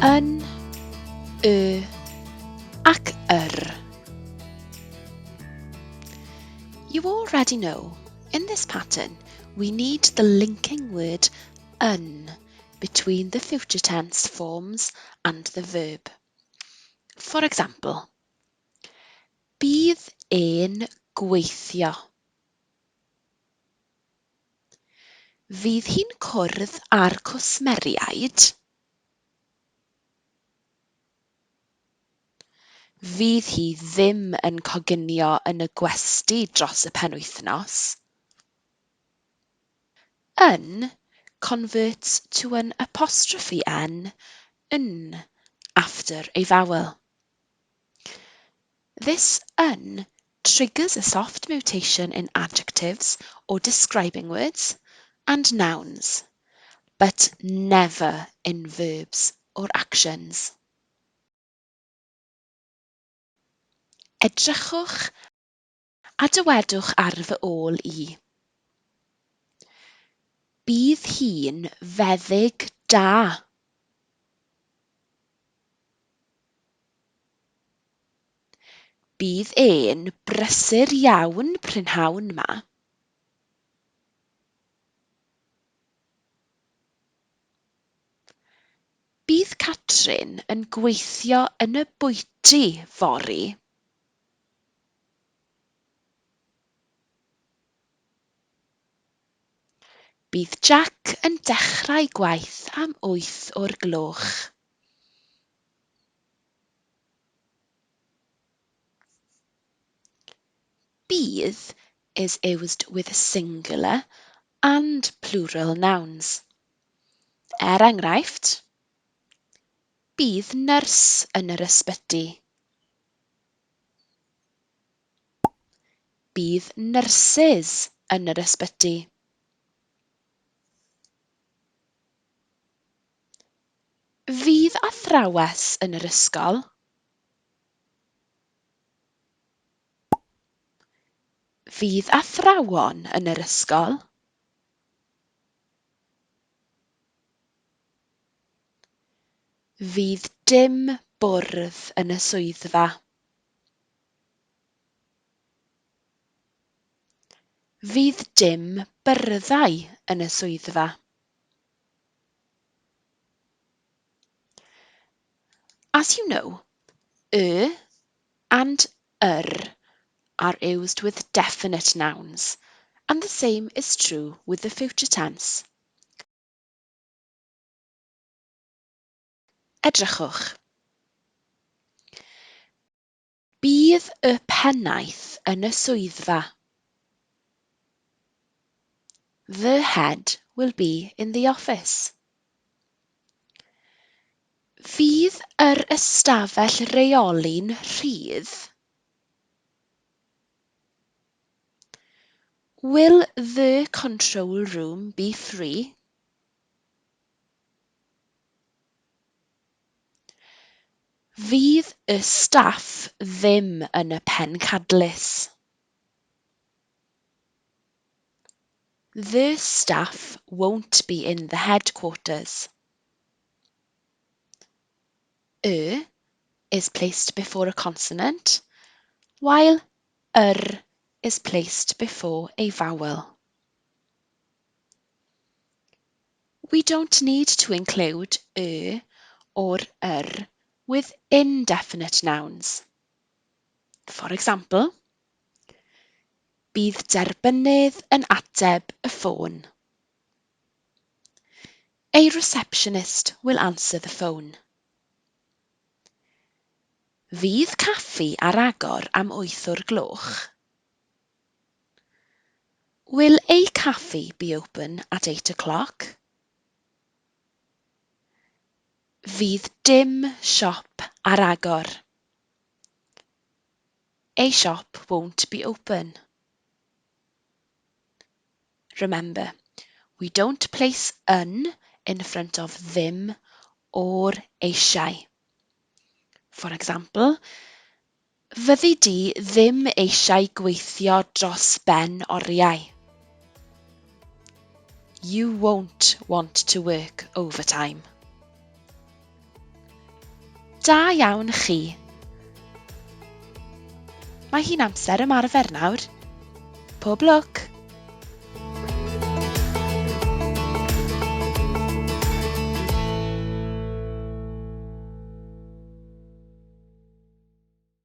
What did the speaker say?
Yn, y ac yr. You already know, in this pattern, we need the linking word yn between the future tense forms and the verb. For example, Bydd e'n gweithio. Fydd hi'n cwrdd â'r cwsmeriaid? Fydd hi ddim yn coginio yn y gwesty dros y penwythnos. Yn converts to an apostrophe n, n, after a vowel. This yn triggers a soft mutation in adjectives or describing words and nouns, but never in verbs or actions. Edrychwch a dywedwch ar fy ôl i. Bydd hi'n feddyg da. Bydd e'n brysur iawn prynhawn 'ma. Bydd Catrin yn gweithio yn y bwyty fory. Bydd Jack yn dechrau gwaith am wyth o'r gloch. Bydd is used with singular and plural nouns. Er enghraifft, bydd nyrs yn yr ysbyty. Bydd nyrsys yn yr ysbyty. Fydd athrawes yn yr ysgol. Fydd athrawon yn yr ysgol. Fydd dim bwrdd yn y swyddfa. Fydd dim byrddau yn y swyddfa. As you know, y and yr are used with definite nouns, and the same is true with the future tense. Edrychwch. Bydd y pennaeth yn y swyddfa. The head will be in the office. Fydd yr ystafell reoli'n rhydd? Will the control room be free? Fydd y staff ddim yn y pencadlys. The staff won't be in the headquarters. Y is placed before a consonant, while yr is placed before a vowel. We don't need to include y or yr with indefinite nouns. For example, Bydd derbynnydd yn ateb y ffôn. A receptionist will answer the phone. Fydd caffi ar agor am wyth o'r gloch? Will a caffi be open at 8 o'clock? Fydd dim siop ar agor. A shop won't be open. Remember, we don't place yn in front of ddim or eisiau. For example, Fyddi di ddim eisiau gweithio dros ben oriau. You won't want to work overtime. Da iawn chi! Mae hi'n amser ymarfer nawr. Pob lwc!